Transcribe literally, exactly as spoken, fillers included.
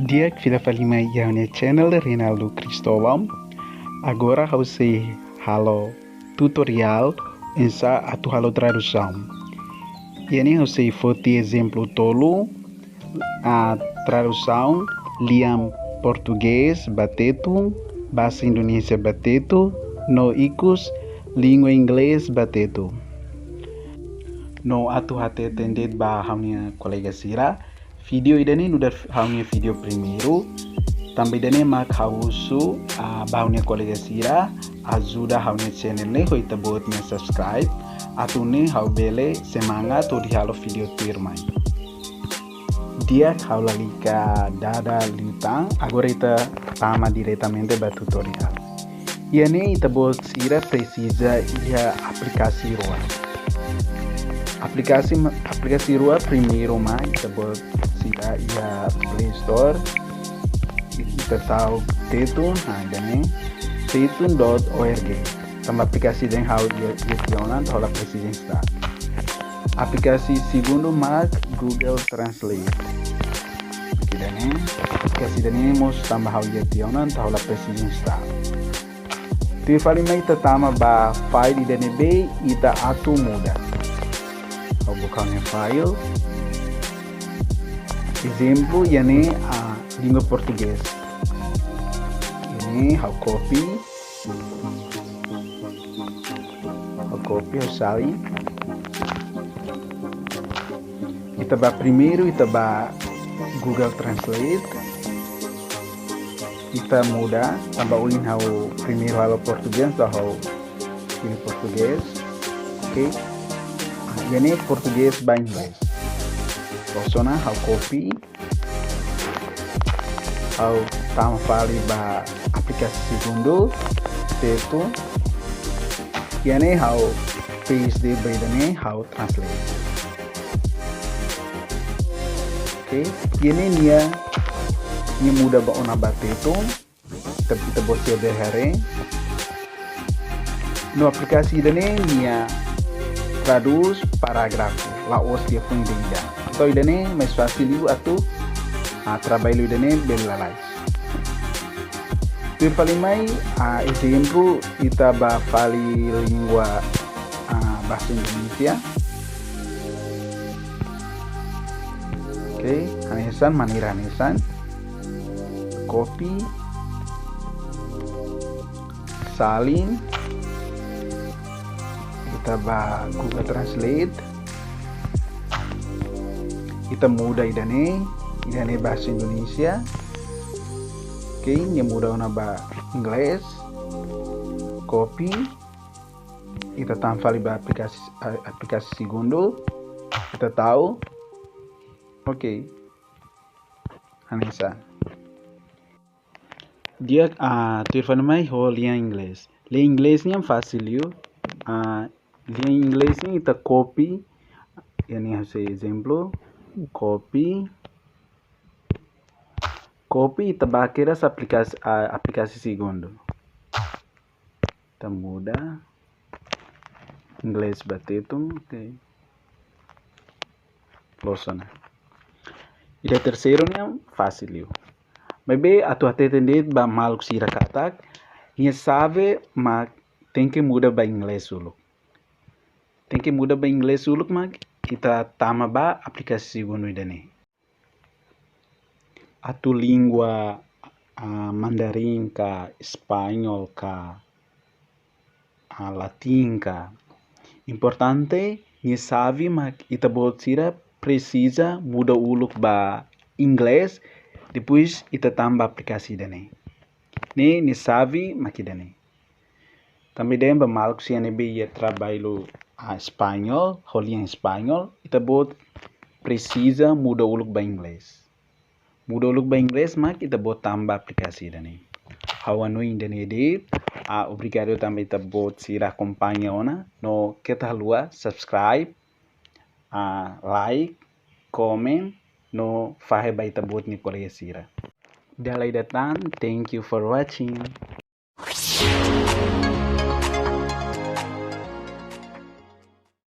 Di'ak, fila fali mai iha ha'u-nia channel Reinaldo Cristóvão. Agora ha'u sei halo tutorial oinsá atu halo tradusaun. Iha ne'e ha'u sei foti ezemplu tolu, ah, tradusaun lian portugés ba tetun, bahasa Indonesia ba tetun, no ikus língua inglés ba tetun. No atu hateten de'it ba ha'u-nia kolega sira, vídeo ida-ne'e nu'udar ha'u-nia vídeo primeiru. Tanba ida-ne'e mak ha'u husu, ah, ba ha'u-nia kolega sira ajuda ha'u-nia channel ne'e ho ita-boot nia subscribe, atu nune'e ha'u bele semangat hodi halo vídeo tuirmai. Di'ak, ha'u lalika dada liután, agora ita tama diretamente ba tutorial. Iha ne'e ita-boot sira presiza iha aplikasi rua. Aplikasi ma-, aplikasi rua, primeiru mak ita-boot sira iha Play Store, ita tau Tetun, ah, ida-ne'e, tetun dot org. Tanba aplikasi ida-ne'e ha'u iha, iha tiha ona, entaun ha'u la presiza install. Aplikasi segundu mak Google Translate. Ida-ne'e, aplikasi ida-ne'e mós tanba ha'u iha tiha ona, entaun ha'u la presiza install. Tuir fali mai ita tama ba file ida ne'ebé ita atu muda. Ha'u buka ha'u-nia file. Ezemplu, iha ne'e, ah, língua portugés. Iha ne'e ha'u copy. Ha'u copy, ha'u salin. Ita ba primeiru, ita ba Google Translate. Ita muda, tanba ohin ha'u primeiru halo portugés, entaun ha'u pilih portugés. Oke. Ah, iha ne'e portugés ba inglés. Loos ona, ha'u copy. Ha'u tama fali ba aplikasi segundu, Tetun. Iha ne'e ha'u paste de'it ba ida-ne'e, ha'u translate. Oke, iha ne'e nia, nia muda ba ona ba Tetun. Ita, ita-boot sira bele haree. No aplikasi ida-ne'e nia tradús parágrafu, la'ós liafuan ida-ida. Entaun ida-ne'e mais fasil liu atu, ah, traballu ida-ne'e bele lalais. Tuir fali mai, ah, ezemplu, ita ba fali língua, ah, bahasa Indonesia. Oke, hanesan, maneira hanesan. Copy. Salin. Ita ba Google Translate. Ita muda ida-ne'e, ida-ne'e bahasa Indonesia. Oke, nia muda ona ba inglés. Copy. Ita tama fali ba aplikasi, a-, aplikasi segundu. Ita tau. Oke. Hanesan. Di'ak, ah, tuir fali mai ho lian inglés. Lian inglés nian fasil liu. Ah, lian inglés nian ita copy. Iha ne'e ha'u sei ezemplu. Copy. Copy ita ba kedas aplikasi, ah, aplikasi segundu. Ita muda. Inglés ba Tetun, oke. Loos ona. Ida terseiru nian fasil liu. Maibé atu hateten de'it ba maluk sira katak, nia xave mak tenke muda ba inglés uluk. Tenke muda ba inglés uluk mak ita tama ba aplikasi segundu ida-ne'e. Atu língua, ah, Mandarin ka, Espanhol ka, ah, Latin ka. Importante, nia xave mak ita-boot sira presiza muda uluk ba inglés, depois ita tama ba aplikasi ida-ne'e. Ne'e, nia xave mak ida-ne'e. Tanba ida-ne'e ba maluk sira ne'ebé iha traballu, ah, Espanhol, ho lian Espanhol, ita-boot presiza muda uluk ba inglés. Muda uluk ba inglés mak ita-boot tama ba aplikasi ida-ne'e. Ha'u hanoin ida-ne'e de'it, ah, obrigadu tanba ita-boot sira akompaña ona, no keta haluha subscribe, ah, like, comment, no fahe ba ita-boot nia kolega sira. Dala ida tan, thank you for watching.